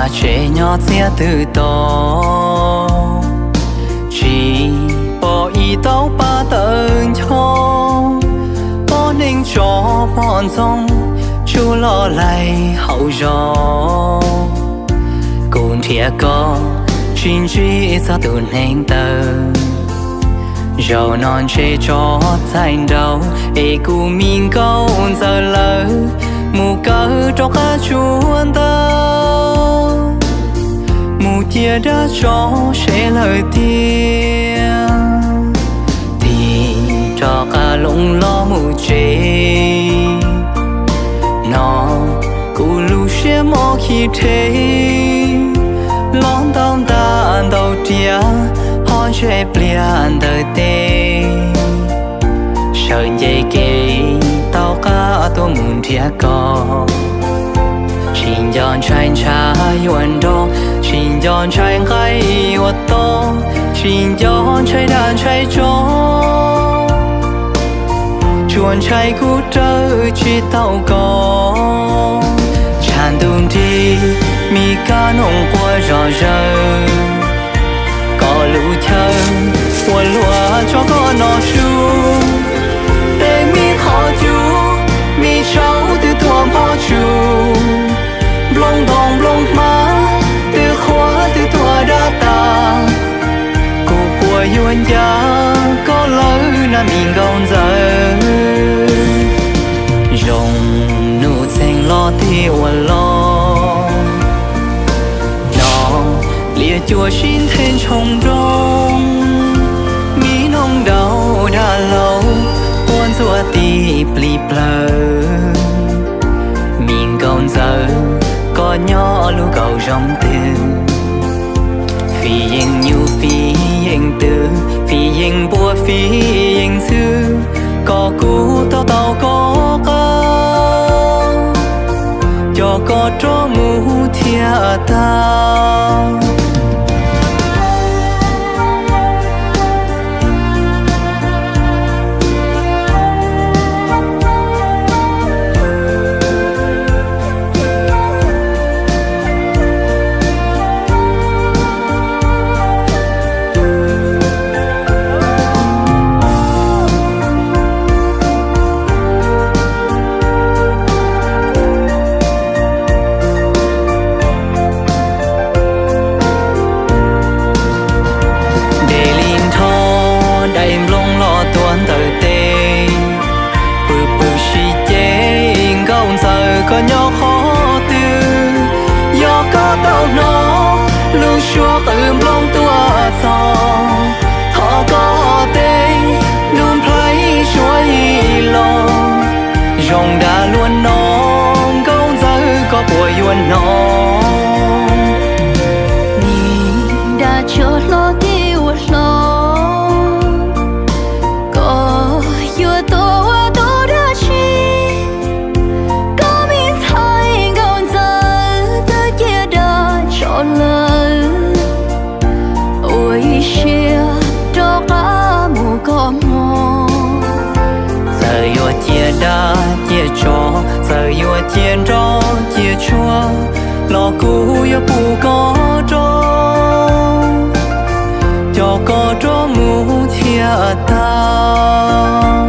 Tsev nyob txiaj twb to, tsis pom ib tauv paj tawv ncho, poj neeg tsov poj ntxoog tsuj loj laig hauv zos. Kuv nrhiav koj tsis ntsib txog tus neeg taw, zaum no ntshe tso txhais nraud es kuv me nkauj ntxawm lawv mus kawm rov qab tsuas ntau. Mus cia dab tsov seb lawm tiag, tig rov qab loo los mus tsev no. Kuv lub siab mob khib rhe, los ntau ntaj ntau riam, ho ntshe pliag ntawm tes sawv nce kev taug qab tuaj mus nrhiav koj. Tsis nco ntshai ntshav yuav nrog, tsis nco ntshai nqaij yuav to, tsis nco ntshai dag ntshai tsov, tsuas ntshai kuv raws tsis tau koj. Tshav ntuj nrig, mi kab noog quaj zom zaws, koj lub chaw ua luaj tso koj no su. Tej mi qhov cub, mi saub twb tuag npog tsuj, nplooj ntoo nplooj hmab twb qhuav twb tuag dab tas. Kuv puas yuav ncav koj lawm na mi nkauj ntxawm, zoo nuj txeeg los tib ua los no. Liaj cuam sib nthe ntshoo nroog, mi noog daus dag laus, ua ntxuav tib plig plawg. Mi nkauj ntxawm, koj nyob lub kaum zoov twg? Fij yeej nyuj fij yeej twm, fij yeej npua fij yeej ntxhw, kom kuv tau tau koj qab, coj koj rov mus thiaj tau. Ntev li nrho daim nplooj los tuag ntawm tes, pw pw sib ceg nkauj ntxawm koj nyob qhov twg? Yog koj tau hnov lub suab qw nplooj tuaj txog, thov koj tej ntuj nplhaib suab ib los, zoo dag luaj no nkauj ntxawm koj puas yuav hnov? Nim dag tsov hlob tib ua hlob, koj yuav tuaj ua tau dab tsi? Koj me ntxhais nkauj ntxawm twb cia dag tsov lawm, ua ib siab rov qab mus koj hmo. Txawm yuav cia dab cia tsov, txawm yuav cia nroj cia tsuag, los kuv yuav pub koj rov, coj koj rov mus thiaj tau.